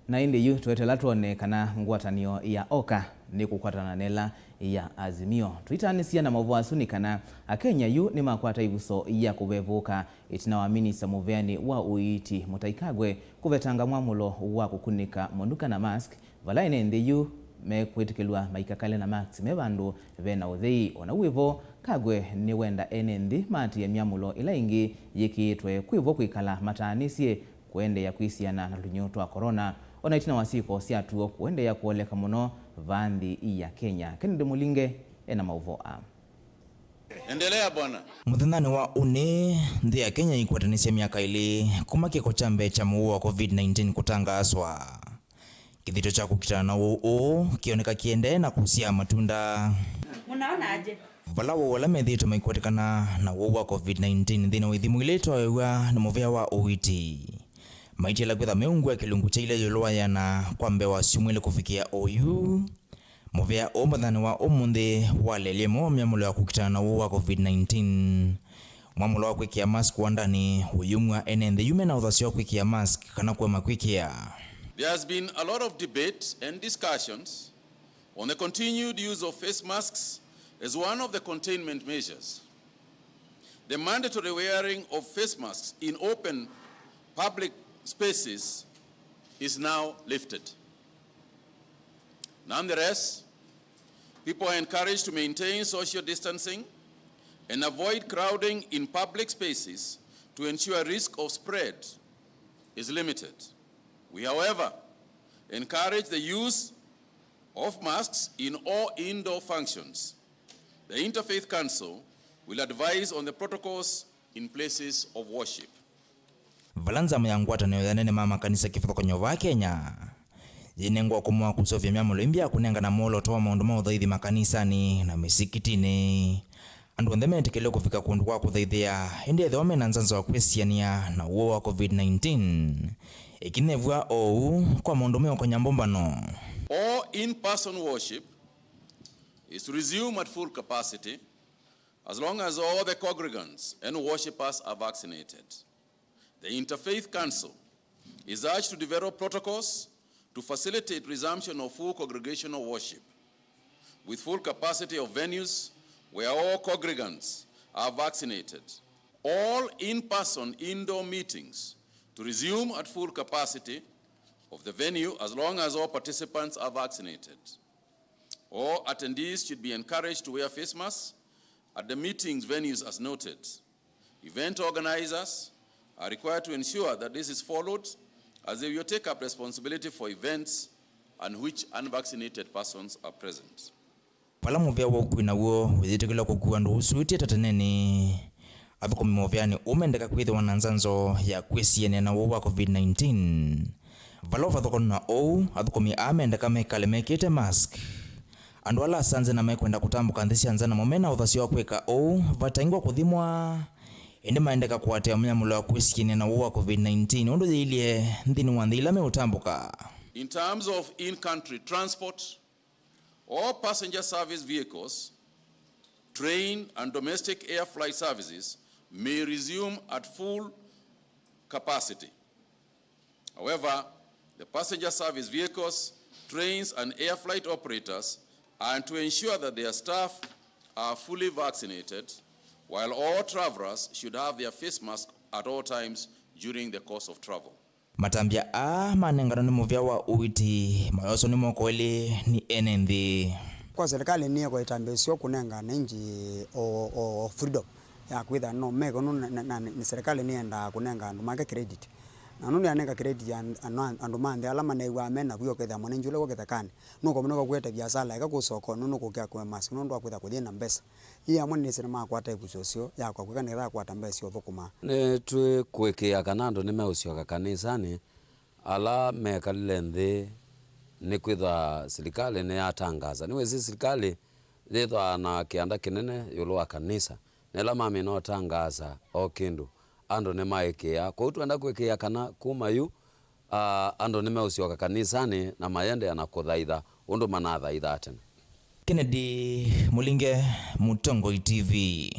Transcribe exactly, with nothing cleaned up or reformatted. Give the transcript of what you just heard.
Na ĩndĩ yu tweteela twone kana ngwatanĩo ya oka nĩkũkwatana na ĩla ya Azimio. Tũitaanĩsya na maũvoo asu nĩ kana Akenya yu nĩmakwata ĩvuso ya kũvevũka ĩtina wa minista mũveanĩ wa ũiiti Mũtai Kagwe kũvetanga mwamũlo wa kũkunĩka mũnuka na mask, vala ene nthĩ yu mekwĩtĩkĩlw'a maikakale na mask me vandũ ve na ũthei. O na wĩ vo, Kagwe nĩwenda ene nthĩ maatĩĩe myamũlo ĩla ĩngĩ yĩkĩĩtwe kwĩ vo kwĩkala mataanĩsye kũendeea kwĩsiana na tũnyũ twa corona, o na ĩtina wa syĩko sya tuo kũendeea kwoleka mũno vaa nthĩ ya Kenya. Kennedy Mũlinge ena maũvoo aa. Endelea, bwana. Mũthenyanĩ wa ũnĩ, nthĩ ya Kenya ĩkwatanĩsye myaka ĩlĩ kuma kĩko kya mbee kya mũuo wa covid nineteen kũtangaaswa. Kĩthito kya kũkitana na ũwau ũũ kĩoneka kĩendee na kũsyaa matunda. Mũnaona aje? Vala woo ala methĩĩtwe maikwatĩkana na ũwau wa covid nineteen nthĩnĩ wa ithimo ila itoew'a nĩ mũvĩa wa ũiiti, maitiala kwĩtha meungua kĩlungu kya ila ĩũlũ wa ĩana kwa mbee wa syumwa ilĩ kũvikĩa oyu. Mũvĩa ũũ mũthenyanĩ wa ũmũnthĩ waleelya ĩmwe wa myamũlo ya kũkitana na ũwau wa covid nineteen. Mwamũlo wa kwĩkĩa mask wandanĩ ũyumw'a ene nthĩ yu mena ũthasyo wa kwĩkĩa mask kana kũema kwĩkĩa. There has been a lot of debate and discussions on the continued use of face masks as one of the containment measures. The mandatory wearing of face masks in open public spaces is now lifted. Nonetheless, people are encouraged to maintain social distancing and avoid crowding in public spaces to ensure risk of spread is limited. We, however, encourage the use of masks in all indoor functions. The Interfaith Council will advise on the protocols in places of worship. Vala nzama ya ngwatanĩo ya anene ma makanisa kĩvathũkany'o vaa Kenya yĩnengwa ũkũmũ wa kũseũvya myamũlo ĩngĩ ya kũnengana mwolooto wa maũndũ ma ũthaithi makanisanĩ na mĩsikitĩnĩ, andũ onthe metĩkĩle kũvika kũndũ kwa kũthaithĩa, ĩndĩ ethĩwa mena nzanzo wa kwĩsianĩa na ũwau wa covid nineteen, ĩkinevw'a oou kwa maũndũ meũkonya mbũmbano. All in-person worship is to resume at full capacity as long as all the congregants and worshippers are vaccinated. The Interfaith Council is urged to develop protocols to facilitate resumption of full congregational worship with full capacity of venues where all congregants are vaccinated. All in-person indoor meetings to resume at full capacity of the venue as long as all participants are vaccinated. All attendees should be encouraged to wear face masks at the meetings venues as noted. Event organizers are required to ensure that this is followed, as they will take up responsibility for events on which unvaccinated persons are present. Vala mũvĩa wa ũkui naw'o wĩyĩtĩkĩlwa kũkua andũ ũsuĩtye ta tenenĩ, athũkũmi mũvĩanĩ ũũ mendeka kwĩthĩwa na nzanzo ya kwĩsianĩa na ũwau wa covid nineteen. Vala ũvathũkano na ũu, athũkũmi aa mendeka mekale mekĩte mask. Andũ ala asanze na mekwenda kũtambũka nthĩ sya nza namo mena ũthasyo wa kwĩka ũu vataingwa kũthimwa, ĩndĩ maendeka kũatĩĩa myamũlo ya kwĩsianĩa na ũwau wa covid nineteen ũndũ yĩilye nthĩnĩ wa nthĩ ila meũtambũka. In terms of in-country transport, all passenger service vehicles, train and domestic air flight services may resume at full capacity. However, the passenger service vehicles, trains and air flight operators are to ensure that their staff are fully vaccinated, while all travelers should have their face mask at all times during the course of travel. Matambya aa manenganwa nĩ mũvĩa wa ũiiti mayoswa nĩ moko elĩ nĩ ene nthĩ. Kwa serikali nĩyĩkwa ĩtambya ĩseo kũnenga ananchi o, o, o freedom ya kwĩtha no meke ũndũ na, na, na, nĩ serikali nĩyendaa kũnenga andũ make credit. Na nũndũ yanenga credit ya an-, andũ, andũ ma nthĩ ala manew'aa me naku, ũkethĩa mwananchi ũla wĩ kĩthekanĩ nũkũmanyĩka kũete viasala eka kũsoka nũndũ kũkĩa kũe mask nũndũ wa kwĩtha kũthi na mbesa. Ii amwe nĩnĩsĩ nĩmakwata ĩvuso ĩseo ya kwa kwĩka nĩgetha akwata mbesa sya ũthũkũma. Nĩtwĩkũĩkĩĩa kana andũ nĩmeũsyoka kanisanĩ, ala mekalile nthĩ nĩkwĩthwa silikalĩ nĩyatangasa. Nĩwĩsĩ silikalĩ yĩthwaa na kĩanda kĩnene ĩũlũ wa kanisa, na ĩla mamina ũtangasa o kĩndũ, andũ nĩmaĩkĩĩa. Kwoou twenda kwĩkĩĩa kana kuma yu, a, andũ nĩmeũsyoka kanisanĩ na mayendeea na kũthaitha ũndũ manathaithaa tene. Kennedy Mũlinge, Mũtongoi T V.